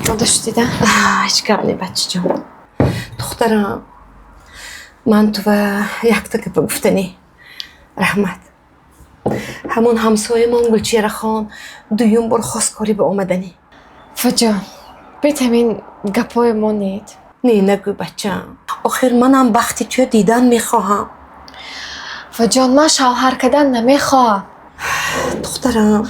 Мода шудида? Ҳеҷ гап не, бачаҷон. Духтарам, ман тува якта гапа гуфтанӣ. Раҳмат. Ҳамон ҳамсоямон Гулчерахон дуюм бор хосткорӣ ба омаданӣ. Фаҷон, бит ҳамин гапҳои мо нед. Не, нагӯ, бачам. Охир манам бахти туя дидан мехоҳам. Фаҷон, ман шавҳар кардан намехоҳам. Духтарам,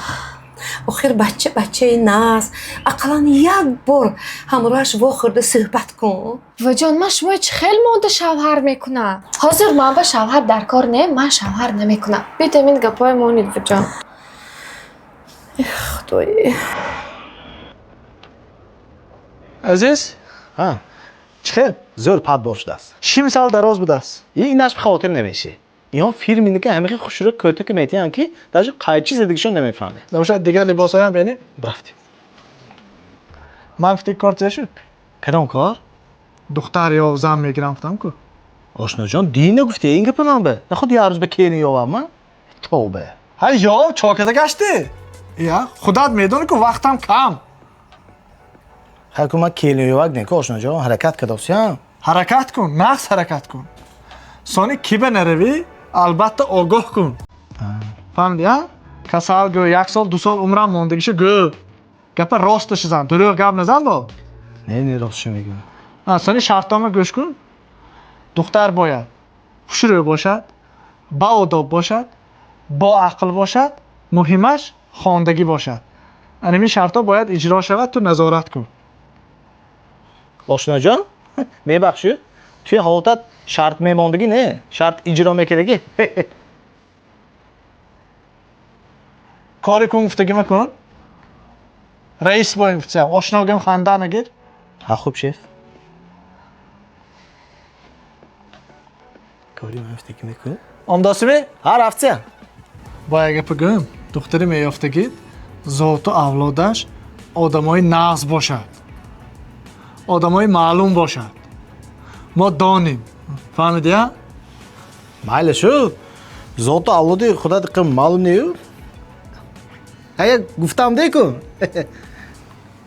охир бача бачаи нас. Ақаллан як бор ҳамроҳаш вохӯрда суҳбат кун. Ваҷон, ман шумои чӣ хел монда шавҳар мекунам? Ҳозир ман ба шавҳар дар кор не, ман шавҳар намекунам. Бит ҳамин гапҳои мо нед, ваҷон. Худои. Азиз? Ҳа. Чӣ хел? Зӯр падбор шудааст. Шим сал дароз будааст. Инаш бихотир намешӣ. Инҳо фирминика ҳамихи хушрӯ кӯтаки метиҳанд, ки даже қайчи задигишон намефаҳмед. Набошад, дигар либосҳоям бинем? Рафтем. Ман гуфти кор чӣ шуд? Кадом кор? Духтар ё зан мегирам гуфтам ку. Ошноҷон, дин нагуфте ин гапа ман ба. Нахуд як рӯз ба келин ёвам ман? Тавба. Ҳа, ёв, чокада гашти? Я, худат медонӣ ку вақтам кам. Ҳар ку ман келин ёвак не ку, ошноҷон, ҳаракат кадосиям. Ҳаракат кун, нағз ҳаракат кун. Сони ки ба наравӣ, албатта огоҳ кун. Фаҳмидӣ, а? Касал гӯ, як сол, ду сол умрам мондагиша гӯ. Гапа росташи зан, дурӯғ гап назан бо. Не, не, ростшо мегӯям. Сони шартнома гӯш кун. Духтар бояд хушрӯ бошад, баодоб бошад, боақл бошад, муҳимаш хондагӣ бошад. Анами шартҳо бояд иҷро шавад, ту назорат кун. Ошноҷон, мебахшӣ, туи ҳолатат шарт мемондагӣ не, шарт иҷро мекардагӣ. Кори кун гуфтагима кун. Раис боем гуфтиям, ошногим ханда нагир. Ҳа, хуб, шеф. Кори ман гуфтагима кун. Омдосиме? Ҳа, рафтиям. Боя гапа гӯм, духтари меёфтагит зоту авлодаш одамои нағз бошад, одамои маълум бошад. Мо донем. Фаҳмидӣ, а? Майли шу, зоту авлоди худат иқим маълум нею. Ҳа, як гуфтам деку.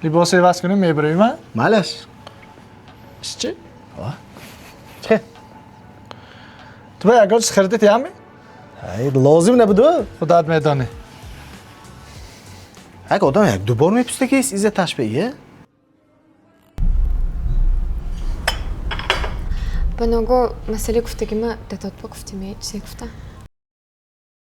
Либос иваз кунем, мебарем, а? Майлаш. Чӣ? Чӣ? Ту ба ягон чиз харидат ями? Ҳай, лозим набуду. Худат медонӣ. Ҳак одам як дубор мепурсад, ки иззаташ ба ия? Ба ногоҳ масъалаи гуфтагима дадот ба гуфтиме, чизе гуфта?